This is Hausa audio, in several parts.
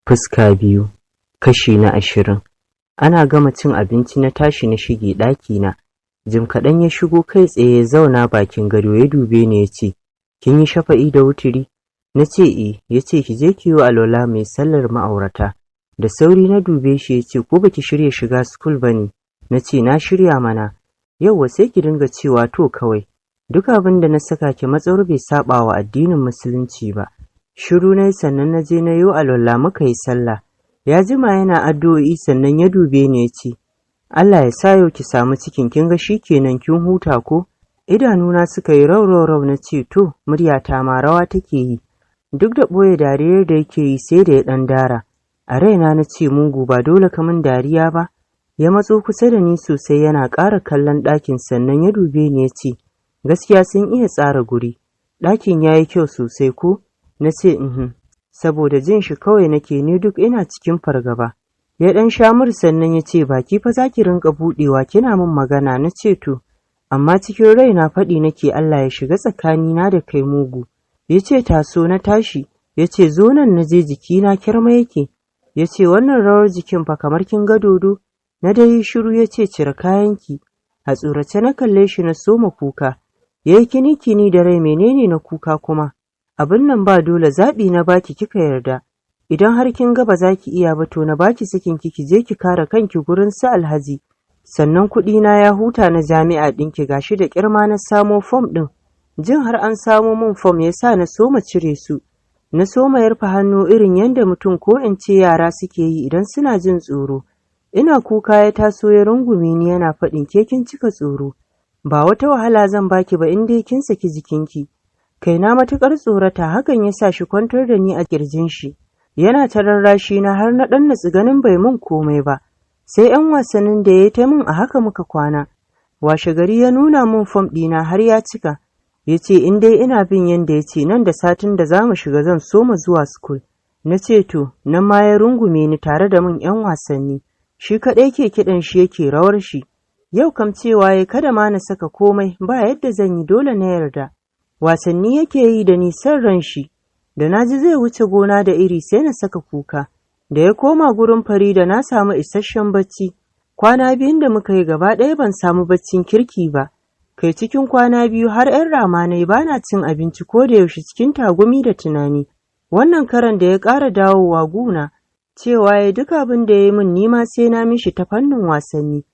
Fuska biyu, kashi na 20. Ana gama cin abinci na tashi na shige ɗakina. Jim kaɗan ya shigo, kai tsaye ya zauna bakin gado, ya dube ni ya ce, "Kin yi shafa'i da wuturi?" Na ce, "E." Ya ce, "Ki je ki yi alwala mai sallar ma'aurata." Da sauri na dube shi, ya ce, "Ko baki shirya shiga school ba ne?" Na ce, "Na shirya mana." "Yauwa, sai ki dinga cewa to kawai. Duk abin da na saka ki, matsawar bai saɓa wa addinin Musulunci ba." Shiru na yi, sannan na je na yi alwala, muka yi sallah. Ya jima yana addu'o'i, sannan ya dube ni ya ce, "Allah ya sa yau ki samu cikin, kin ga kenan kin huta ko?" Idanuna suka yi rau rau rau, na ce, "To," muryata ma rawa take yi. Duk da ɓoye dariyar da yake yi, sai da ya ɗan dara. A raina na ce, "Mugu, ba dole ka min dariya ba." Ya matso kusa da ni sosai yana ƙara kallon ɗakin, sannan ya dube ni ya ce, "Gaskiya sun iya tsara guri. Ɗakin ya yi kyau sosai ko?" Na ce, "Uhum." Saboda jin shi kawai nake, ni duk ina cikin fargaba. Ya ɗan sha mur, sannan ya ce, "Baki fa za ki rinƙa buɗewa kina min magana." Na ce, "To," amma cikin raina faɗi nake, "Allah ya shiga tsakanina da kai, mugu." Ya ce, "Taso." Na tashi. Ya ce, "Zo nan." Na je, jikina kyarma yake. Ya ce, "Wannan rawar jikin fa, kamar kin ga dodo." Na dai yi shiru. Ya ce, "Cire kayanki." A tsorace na kalle shi, na soma kuka. Ya yi kini kini da rai, "Menene na kuka kuma? Abin nan ba dole, zaɓi na baki kika yarda. Idan har kin ga ba za ki iya ba, to na baki sakin ki, ki je ki kare kanki gurin su Alhaji. Sannan kuɗi na ya huta na jami'a ɗinki, gashi da ƙyar ma na samo fom ɗin." Jin har an samo min fom ya sa na soma cire su. Na soma yarfa hannu irin yadda mutum, ko in ce yara, suke yi idan suna jin tsoro. Ina kuka ya taso ya rungume ni yana faɗin, "Ke kin cika tsoro. Ba wata wahala zan baki ba in dai kin saki jikinki." Kai na matuƙar tsorata, hakan ya sa shi kwantar da ni a ƙirjin shi. Yana ta rarrashi na har na ɗan natsu ganin bai mun komai ba. Sai 'yan wasannin da ya yi ta min, a haka muka kwana. Washe gari ya nuna mun fom ɗina har ya cika. Ya ce in dai ina bin yanda ya ce, nan da satin da za mu shiga zan soma zuwa school. Na ce to, nan ma ya rungume ni tare da mun 'yan wasanni. Shi kaɗai ke kiɗan shi yake rawar shi. Yau kam cewa ya kada ma na saka komai, ba yadda zan yi, dole na yarda. Wasanni yake yi da ni son ran shi. Da na ji zai wuce gona da iri, sai na saka kuka. Da ya koma gurin Farida, na samu isasshen bacci. Kwana biyun da muka yi, gaba ɗaya ban samu baccin kirki ba. Kai, cikin kwana 2 har 'yan rama na, ba na cin abinci, ko da yaushe cikin tagumi da tunani. Wannan karan da ya ƙara dawowa guna, cewa ya duk abin da ya yi min, nima sai na mishi ta fannin wasanni.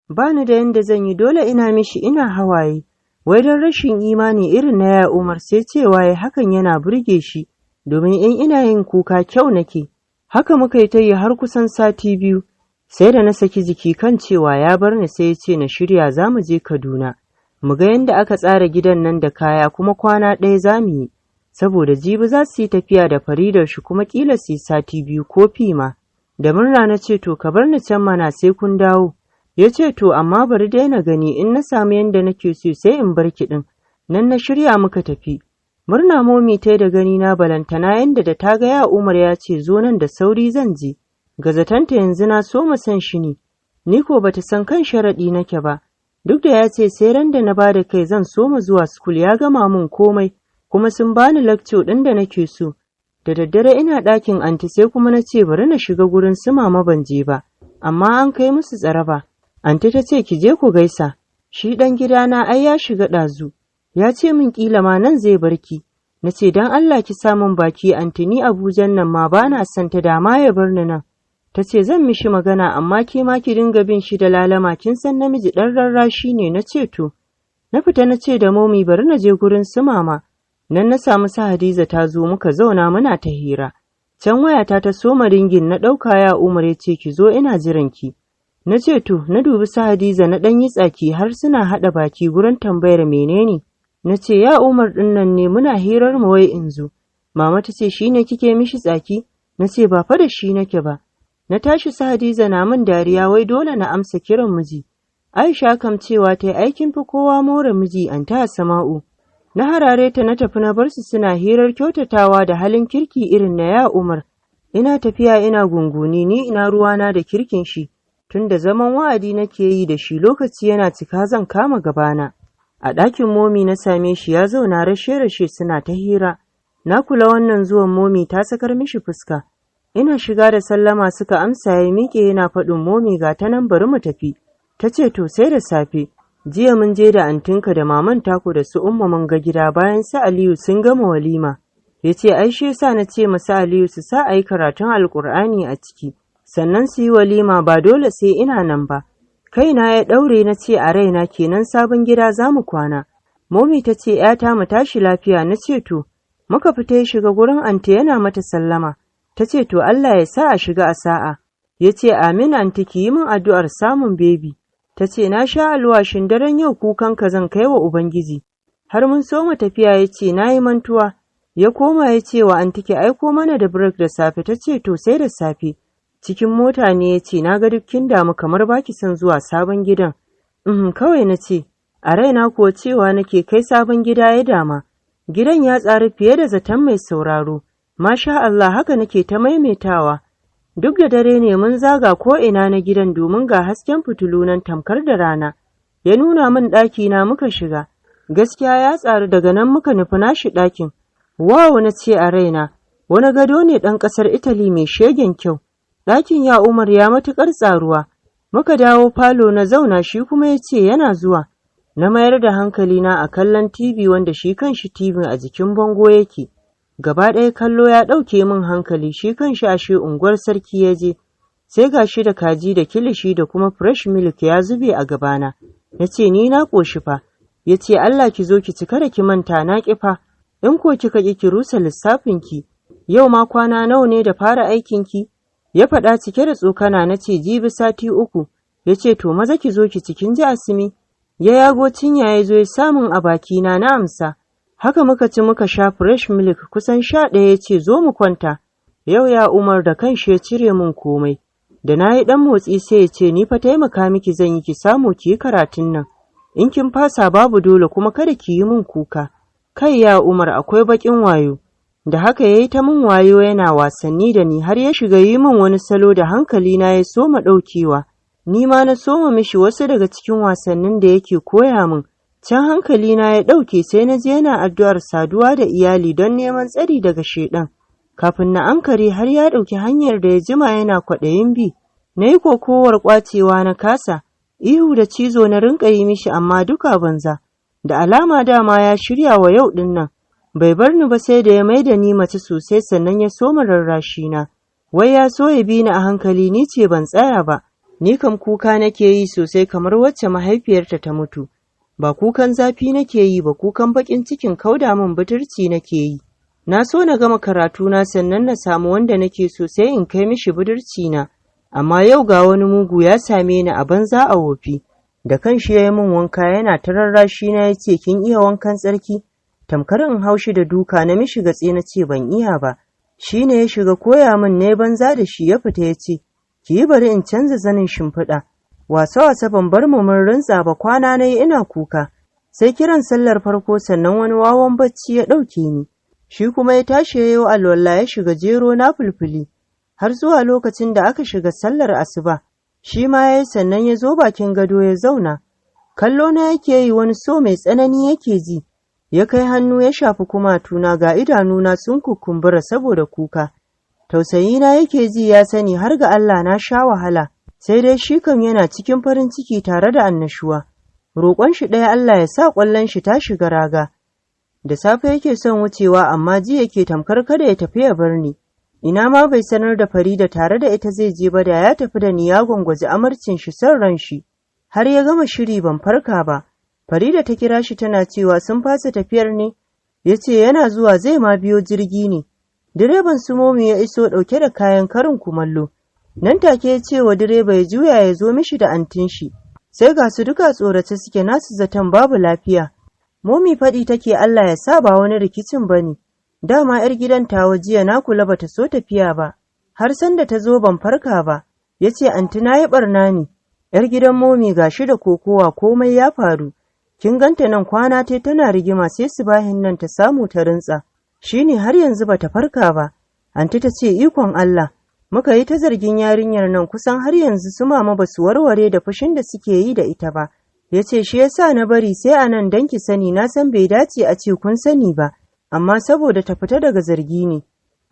Ba ni da yanda zan yi, dole ina mishi ina hawaye. Wai don rashin imani irin na ya Umar, sai cewa ya hakan yana burge shi, domin in ina yin kuka kyau nake. Haka muka yi ta yi har kusan sati 2. Sai da na saki jiki kan cewa ya bar ni, sai ya ce na shirya, za mu je Kaduna. Mu ga yadda aka tsara gidan nan da kaya, kuma kwana ɗaya za mu yi. Saboda jibi za su yi tafiya da Faridar shi, kuma kila su yi sati 2 ko fi ma. Da murna na ce, "To, ka bar ni can mana sai kun dawo." Ya ce, "To, amma bari dai na gani, in na samu yadda nake so sai in bar ki ɗin." Nan na shirya muka tafi. Murna Momi ta da gani na, balantana yanda da ta ga ya Umar ya ce zo nan, da sauri zan je. Ga zatanta yanzu na so son shi ne. Ni ko bata san kan sharaɗi nake ba. Duk da ya ce sai ran da na bada kai zan soma zuwa school, ya gama mun komai, kuma sun bani lecture ɗin da nake so. Da daddare ina ɗakin anti, sai kuma na ce bari na shiga gurin su mama, ban je ba. Amma an kai musu tsaraba. Anti ta ce, "Ki je ku gaisa. Shi ɗan gidana ai ya shiga ɗazu. Ya ce min ƙila ma nan zai barki." Na ce, "Don Allah ki sa min baki, anti, ni Abujan nan ma ba na son ta, dama ya bar ni nan." Ta ce, "Zan mishi magana, amma ke ma ki dinga bin shi da lalama, kin san namiji ɗan rarrashi ne." Na ce, "To." Na fita, na ce da Momi bari na je gurin su mama. Nan na samu su Hadiza ta zo, muka zauna muna ta hira. Can wayata ta soma ringing, na ɗauka, ya Umar ya ce, "Ki zo, ina jiran ki." Na ce to, na dubi su Hadiza na ɗan yi tsaki, har suna haɗa baki gurin tambayar menene. Na ce, "Ya Umar ɗin nan ne, muna hirar mu, wai in zo." Mama ta ce, "Shi ne kike mishi tsaki?" Na ce, "Ba fa da shi nake ba." Na tashi, su Hadiza na min dariya, wai dole na amsa kiran miji. Aisha kam cewa ta yi, "Aikin fi kowa more miji, Anti Asma'u." Na harare ta, na tafi na bar su suna hirar kyautatawa da halin kirki irin na ya Umar. Ina tafiya ina gunguni, ni ina ruwana da kirkin shi, tunda zaman wa'adi nake yi da shi, lokaci yana cika zan kama gabana. A ɗakin Momi na same shi ya zauna rashe-rashe suna ta hira. Na kula wannan zuwan Momi ta sakar mishi fuska. Ina shiga da sallama suka amsa, ya miƙe yana faɗin, "Momi, ga ta nan, bari mu tafi." Ta ce, "To, sai da safe. Jiya mun je da antinka da maman taku da su Umma, mun ga gida bayan su Aliyu sun gama walima." Ya ce, "Ai shi yasa na ce masu Aliyu su sa a yi karatun Alƙur'ani a ciki sannan su yi walima, ba dole sai ina nan ba." Kaina ya ɗaure, na ce a raina, kenan sabon gida za mu kwana. Momi ta ce, "'Yata, mu tashi lafiya." Na ce, "To." Muka fita, ya shiga gurin anti yana mata sallama. Ta ce, "To, Allah ya sa a shiga a sa'a." Ya ce, "Amin anti, ki yi min addu'ar samun baby." Ta ce, "Na sha alwashin daren yau kukanka zan kai wa Ubangiji." Har mun soma tafiya ya ce, "Na yi mantuwa." Ya koma ya ce wa anti, "Ki aiko mana da break da safe." Ta ce, "To, sai da safe." Cikin mota ne ya ce, "Na ga duk kin damu kamar baki son zuwa sabon gidan." Kawai na ce, a raina kuwa cewa nake kai sabon gida ya dama. Gidan ya tsari fiye da zaton mai sauraro. Masha Allah, haka nake ta maimaitawa. Duk da dare ne mun zaga ko ina na gidan, domin ga hasken fitilu nan tamkar da rana. Ya nuna min ɗaki na, muka shiga. Gaskiya ya tsaru. Daga nan muka nufi nashi ɗakin. "Wow," na ce a raina, wani gado ne ɗan ƙasar Italy mai shegen kyau. Ɗakin ya Umar ya matuƙar tsaruwa. Muka dawo falo na zauna, shi kuma ya ce yana zuwa. Na mayar da hankalina a kallon TV, wanda shi kanshi TV a jikin bango yake. Gaba ɗaya kallo ya ɗauke min hankali, shi kanshi ashe unguwar sarki ya je. Sai ga shi da kaji da kilishi da kuma fresh milk ya zube a gabana. Na ce, "Ni na ƙoshi fa." Ya ce, "Allah, ki zo ki ci, kada ki manta." "Na ƙi fa." "In ko kika ƙi, ki rusa lissafinki. Yau ma kwana nawa ne da fara aikinki?" Ya faɗa cike da tsokana. Na ce, "Jibi sati 3." Ya ce, "To, maza ki zo ki cikin ji Asimi." Ya yago cinya ya zo ya samun a bakina, na amsa. Haka muka ci muka sha fresh milk, kusan 11 ya ce, "Zo mu kwanta." Yau ya Umar da kanshi ya cire min komai. Da na yi ɗan motsi sai ya ce, "Ni fa taimaka miki zan yi ki samu ki yi karatun nan. In kin fasa babu dole, kuma kada ki yi min kuka." Kai, ya Umar akwai baƙin wayo. Da haka ya yi ta min wayo yana wasanni da ni, har ya shiga yi min wani salo da hankalina ya soma ɗaukewa. Ni ma na soma mishi wasu daga cikin wasannin da yake koya min. Can hankalina ya ɗauke, sai na je yana addu'ar saduwa da iyali don neman tsari daga shaiɗan. Kafin na ankare har ya ɗauki hanyar da ya jima yana kwaɗayin bi. Na yi kokowar ƙwacewa na kasa, ihu da cizo na rinƙa yi mishi, amma duka banza. Da alama dama ya shirya wa yau ɗin nan. Bai bar ni ba sai da ya maida ni mace sosai, sannan ya soma rarrashi na. Wai ya so ya bi ni a hankali, ni ce ban tsaya ba. Ni kam kuka nake yi sosai kamar wacce mahaifiyarta ta mutu. Ba kukan zafi nake yi ba, kukan baƙin cikin kauda min budurci nake yi. Na so na gama karatuna sannan na samu wanda nake so, sai in kai mishi budurci na. Amma yau ga wani mugu ya same ni a banza a wofi. Da kanshi ya yi min wanka yana ta rarrashi na, ya ce, "Kin iya wankan tsarki?" Tamkar in haushi da duka, na mishi gatse, na ce ban iya ba. Shi ne ya shiga koya min, ne banza da shi, ya fita ya ce, "Ki yi bari in canza zanin shimfiɗa." Wasa-wasa ban bar mu mun rintsa ba, kwana na yi ina kuka. Sai kiran sallar farko sannan wani wawan bacci ya ɗauke ni. Shi kuma ya tashi ya yi alwala ya shiga jero na fulfuli. Har zuwa lokacin da aka shiga sallar asuba. Shi ma ya yi, sannan ya zo bakin gado ya zauna. Kallo na yake yi, wani so mai tsanani yake ji. Ya kai hannu ya shafi kumatuna, ga idanuna sun kukumbura saboda kuka. Tausayina yake ji, ya sani har ga Allah na sha wahala. Sai dai shi kam yana cikin farin ciki tare da annashuwa. Roƙon shi ɗaya, Allah ya sa ƙwallon shi ta shiga raga. Da safe yake son wucewa, amma ji yake tamkar kada ya tafi ya bar ni. Ina ma bai sanar da Farida tare da ita zai je ba, da ya tafi da ni ya gwangwaji amarcin shi son ran shi. Har ya gama shiri ban farka ba. Farida ta kira shi tana cewa sun fasa tafiyar ne? Ya ce yana zuwa, zai ma biyo jirgi ne. Direban su Momi ya iso ɗauke da kayan karin kumallo. Nan take ya ce wa direba ya juya ya zo mishi da antin shi. Sai ga su duka tsorace suke, nasu zaton babu lafiya. Momi faɗi take, "Allah ya sa ba wani rikicin ba ne. Dama 'yar gidan tawa jiya na kula bata so tafiya ba. Har sanda ta zo ban farka ba." Ya ce, "Anti, na yi ɓarna ne." 'Yar gidan Momi ga shi da kokowa, komai ya faru. Kin ganta nan kwana tai tana rigima, sai subahin nan ta samu ta rintsa. Shi ne har yanzu bata farka ba. Anti ta ce, "Ikon Allah. Muka yi ta zargin yarinyar nan, kusan har yanzu su mama ba su warware da fushin da suke yi da ita ba." Ya ce, "Shi yasa na bari sai a nan don ki sani, na san bai dace a ce kun sani ba, amma saboda ta fita daga zargi ne."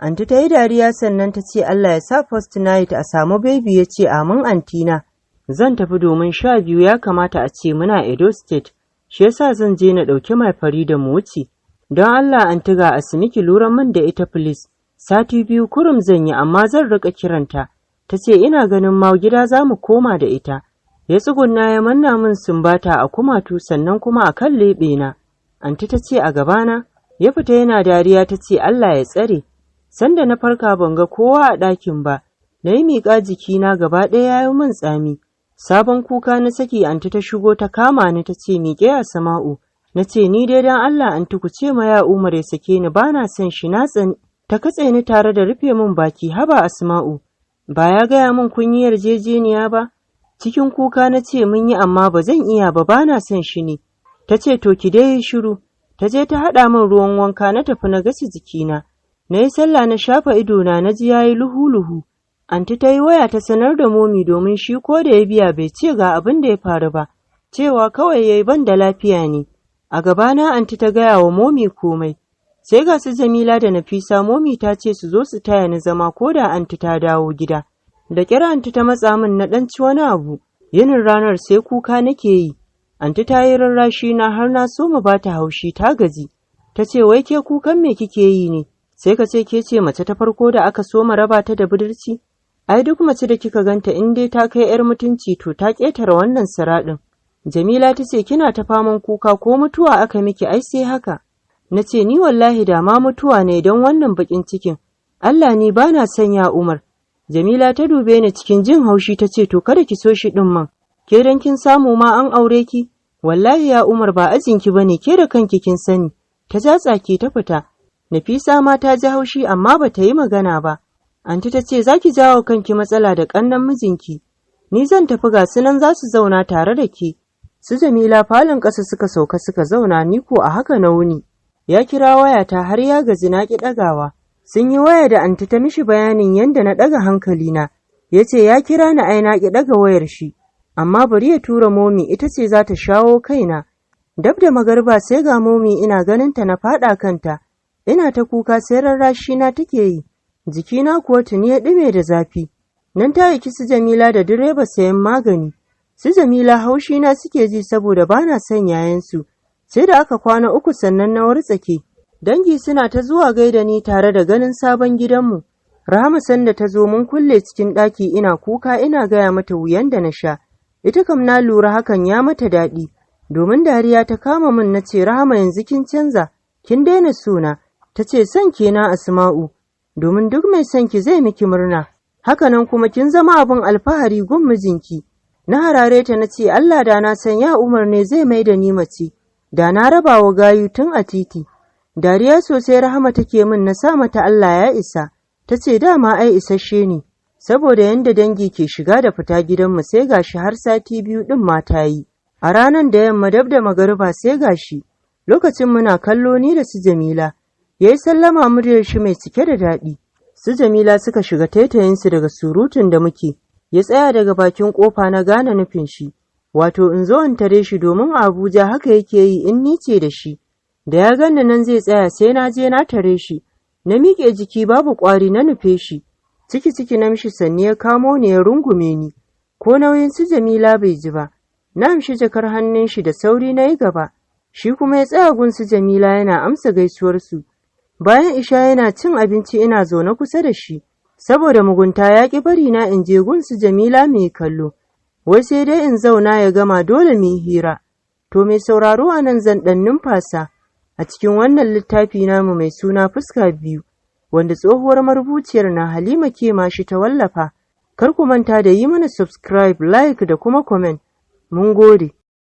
Anti ta yi dariya sannan ta ce Allah ya sa first night a samu baby. Ya ce, "Amin antina." Zan tafi domin 12 ya kamata a ce muna Edo State, shi yasa zan je na ɗauki mai fari da mu wuce. Don Allah anti, ga Asmi, ki lura min da ita please. Sati 2 kurum zan yi, amma zan riƙa kiranta. Ta ce, "Ina ganin ma gida za mu koma da ita." Ya tsugunna ya manna min sumbata a kumatu sannan kuma a kan leɓena. Anti ta ce, "A gabana?" Ya fita yana dariya. Ta ce, "Allah ya tsare." Sanda na farka ban ga kowa a ɗakin ba, na yi miƙa, jikina gaba ɗaya ya yi min tsami. Sabon kuka na saki. Anti ta shigo ta kama ni ta ce, "Miƙe Asma'u." Na ce, "Ni dai dan Allah anti, ku ce ma ya Umar ya sake ni, ba na son shi, na tsani." Ta katse ni tare da rufe min baki, "Haba Asma'u, ba ya gaya min kun yi yarjejeniya ba?" Cikin kuka na ce, "Mun yi, amma ba zan iya ba, ba na son shi ne." Ta ce, "To ki dai shiru." Ta je ta haɗa min ruwan wanka, na tafi na gasa jikina. Na yi sallah, na shafa idona, na ji yayi luhu-luhu. Anti ta yi waya ta sanar da momi, domin shi ko da ya biya bai ce ga abin da ya faru ba, cewa kawai yayi ban da lafiya ne. A gabana anti ta gaya wa momi komai. Sai ga su Jamila da Nafisa, momi ta ce su zo su taya ni zama ko da anti ta dawo gida. Da ƙyar anti ta matsa min na ɗan ci wani abu. Yinin ranar sai kuka nake yi. Anti ta yi rarrashi na har na so mu bata haushi, ta gaji. Ta ce, "Wai ke kukan me kike yi ne? Sai ka ce ke ce mace ta farko da aka so ma raba ta da budurci? Ai duk mace da kika ganta, in dai ta kai 'yar mutunci, to ta ƙetare wannan siraɗin." Jamila ta ce, "Kina ta faman kuka, ko mutuwa aka miki ai sai haka." Na ce, "Ni wallahi da ma mutuwa ne don wannan baƙin cikin. Allah ni ba na son ya Umar." Jamila ta dube ni cikin jin haushi ta ce, "To kada ki so shi ɗin man. Ke dan kin samu ma an aure ki? Wallahi ya Umar ba ajinki bane, ke da kanki kin sani." Ta ja tsaki ta fita. Nafisa ma ta ji haushi amma ba ta yi magana ba. Anti ta ce, "Za ki jawo kanki matsala da ƙannan mijinki. Ni zan tafi, ga su nan za su zauna tare da ke." Su Jamila falon ƙasa suka sauka suka zauna, ni ko a haka na wuni. Ya kira wayata har ya gaji na ƙi ɗagawa. Sun yi waya da anti, ta mishi bayanin yadda na ɗaga hankalina. Ya ce ya kira ni ai na ƙi ɗaga wayar shi. Amma bari ya tura momi, ita ce za ta shawo kaina. Dab da magarba sai ga momi, ina ganin ta na faɗa kanta. Ina ta kuka, sai rarrashi na take yi. Jikina kuwa tuni ya ɗume da zafi. Nan ta aiki su Jamila da direba sayan magani. Su Jamila haushi na suke ji saboda bana son yayansu. Sai da aka kwana 3 sannan na wartsake. Dangi suna ta zuwa gaida ni tare da ganin sabon gidanmu. Rahama sanda ta zo mun kulle cikin ɗaki, ina kuka ina gaya mata wuyan da na sha. Ita kam na lura hakan ya mata daɗi. Domin dariya ta kama min. Na ce, "Rahama, yanzu kin canza, kin daina sona." Ta ce, "Son kenan Asma'u, domin duk mai son ki zai miki murna. Hakanan kuma kin zama abin alfahari gun mijinki." Na harare ta na ce, "Allah da na san ya Umar ne zai mai da ni mace, da na raba wa gayu tun a titi." Dariya sosai Rahama take min, na sa mata Allah ya isa. Ta ce, "Dama ai isasshe ne." Saboda yanda dangi ke shiga da fita gidanmu, sai gashi har sati 2 ɗin ma ta yi. A ranar da yamma dab da magariba sai gashi, lokacin muna kallo ni da su Jamila. Ya yi sallama, muryar shi mai cike da daɗi. Su Jamila suka shiga taitayinsu daga surutun da muke. Ya tsaya daga bakin ƙofa, na gane nufin shi. Wato in zo in tare shi, domin a Abuja haka yake yi in ni ce da shi. Da ya ganni nan zai tsaya sai na je na tare shi. Na miƙe jiki babu ƙwari na nufe shi. Ciki ciki na mishi sanni, ya kamo ni ya rungume ni. Ko nauyin su Jamila bai ji ba. Na amshi jakar hannun shi, da sauri na yi gaba. Shi kuma ya tsaya gun su Jamila yana amsa gaisuwarsu. Bayan isha yana cin abinci ina zaune kusa da shi. Saboda mugunta ya ƙi bari na in je gun su Jamila mai kallo. Wai sai dai in zauna ya gama, dole mu yi hira. To mai sauraro, a nan zan ɗan numfasa a cikin wannan littafi namu mai suna Fuska Biyu, wanda tsohuwar marubuciyar na Halima K Mashi ta wallafa. Kar ku manta da yi mana subscribe, like da kuma comment. Mun gode.